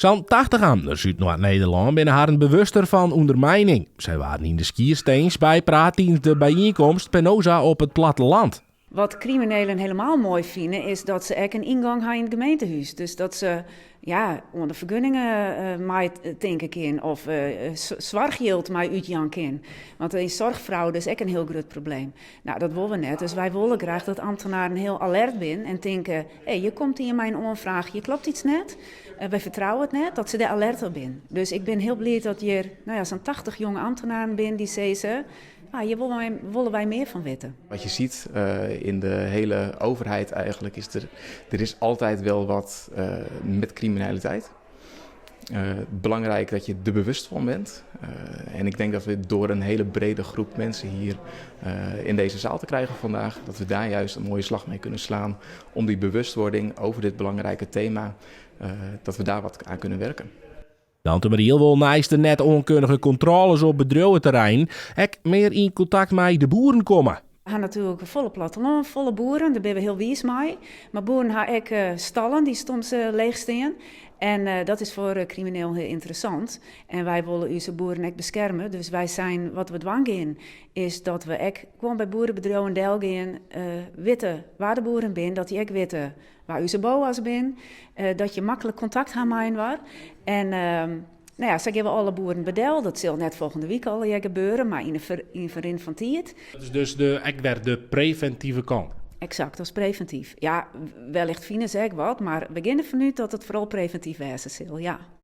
Sa'n 80 amtners út Noard-Nederlân binne harren bewuster fan ûndermijning. Sy waarden yn de Skierstins bypraat tidens de byienkomst Penosa op it platteland. Wat kriminelen helemaal moai fine is dat se ek in yngong ha yn it gemeentehûs. Dus dat se ja, oan de fergunningen meitinke kin of soarchjild mei útjaan kin. Want in soarchfraude is ek in hiel grut probleem. Nou, dat wolle we net. Dus wy wolle graach dat ambtenaren hiel alert binne en tinke, hé, hjir komt ien mei in oanfraach, hjir klopt iets net. Wy fertrouwe it net, dat se dêr alert op binne. Dus ik bin hiel bliid dat hjir nou ja, sa'n 80 jonge ambtenaren binne dy sizze, ah, hjir wolle wy mear fan witte. Wat je ziet in de hele overheid eigenlijk is er is altijd wel wat met criminaliteit. Belangrijk dat je er bewust van bent. En ik denk dat we door een hele brede groep mensen hier in deze zaal te krijgen vandaag, dat we daar juist een mooie slag mee kunnen slaan om die bewustwording over dit belangrijke thema, dat we daar wat aan kunnen werken. Dantumadiel wol neist de net oankundige kontrôles op bedriuweterreinen ek mear yn kontakt mei de boeren komme. We ha natuerlik folle plattelân, folle boeren, dêr binne we hiel wiis mei. Mar boeren ha ek stallen dy't soms leech stean. En dat is foar kriminelen hiel ynteressant. En wy wolle ús boeren ek beskerme. Dus wy seinen, wat we dwaan gean, is dat we ek gewoan by boerebedriuwen delgean, witte wa de boeren binne, dat dy ek witte wa ús boa's binne, dat je maklik kontakt ha mei-inoar. En nou ja, sa gean we alle boeren by del. Dat sil net folgjende wike allegear gebeure, mar yn de yn ferrin fan tiid. Dat is dus de, ek wer de previntive kant. Eksakt, dat is previntyf. Ja, wellicht fine se ek wat, mar we gean derfan út dat it foaral previntyf wêze sil, ja.